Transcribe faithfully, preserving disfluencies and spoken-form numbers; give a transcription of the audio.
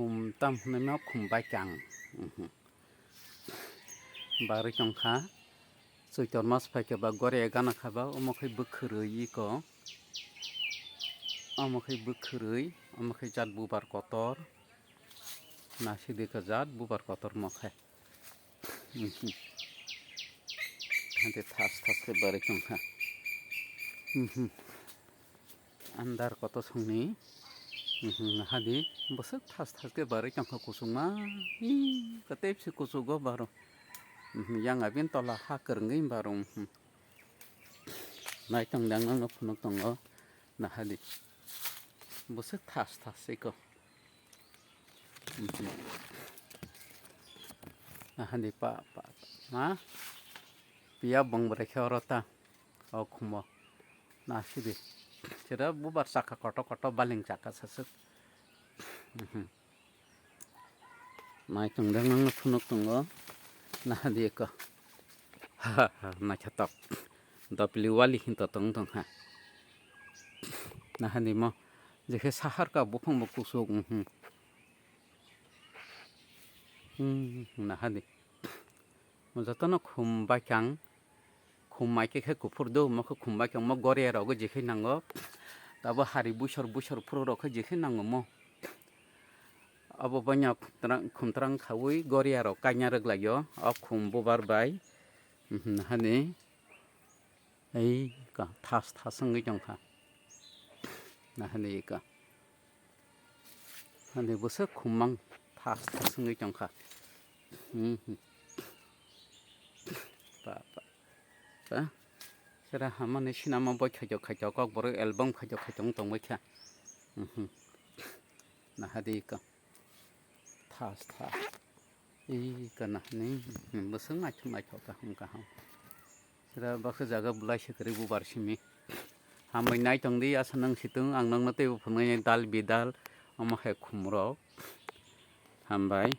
Khum tam hwnwi ma khum bai kang. Mhm. Barwi tong kha. Chwiktor mas phai khe ba gore gana kha ba, omo khai bwkhwrwi iko. Omo khai bwkhwrwi, omo khai jat bubar kotor. Nasi de kha jat bubar kotor mo khai. Mhm. Hade thas thas khe barwi tong kha. Mhm. Andar koto songni, mhm, hadi bwswk thas thas khe barwi tongkha kuchukma, ih, kwtwi bisi kuchugo baro, mhm, yang abini tola ha kwrwngwi baro, mhm. Naitong dang nangno phunuk tongo, nahadi bwswk thas thas iko, mhm. Nahadi pa, pa, pa, ma, piya bong bwrwi khe oro ta. O khumo. Na sidi. Sida bubar chakha koto koto baling chakha saswk. Mhm. Mai tong dang nang phunuk tongo. Na hadi ko. Ha ha, naikha tok. Dopli wali hinto tong tong ha. Na hadi mo. Jekhe sahar ka buphang bo kusuk. Mhm. Hmm, na hadi. Mo jotono khum baikang, khum mai khe khe kuphur do, mo khe khum baikang mo goria rogo jekhe nango. Tabo hari buisor buisor phuru rok khe jekhe nango mo. Abo banya khumtrang, khumtrang khaui goria rok kaina rwglaio, o khum bubar bai. Mhm, hani. Ei ka thas thas wngwi tongkha. Nahani ka. Hani bwswk khumang thas thas wngwi tongkha. Hmm, hmm. Pa, pa, pa. Sera hamani sinama boi khaijok khaijok kok borok album khaijok khaijok wng tongbai kha. Hmm, hmm. Nahadi ka. Thas thas. Ih, kana ni, hmm, bwswk naithok naithok kaham kaham. Sira baksa jaga bulai se kwrwi bubar simi. Hambai naitong di, asa nang situng, ang nangno teibo phunuknai dal bidal, omo hai khumrok. Hambai.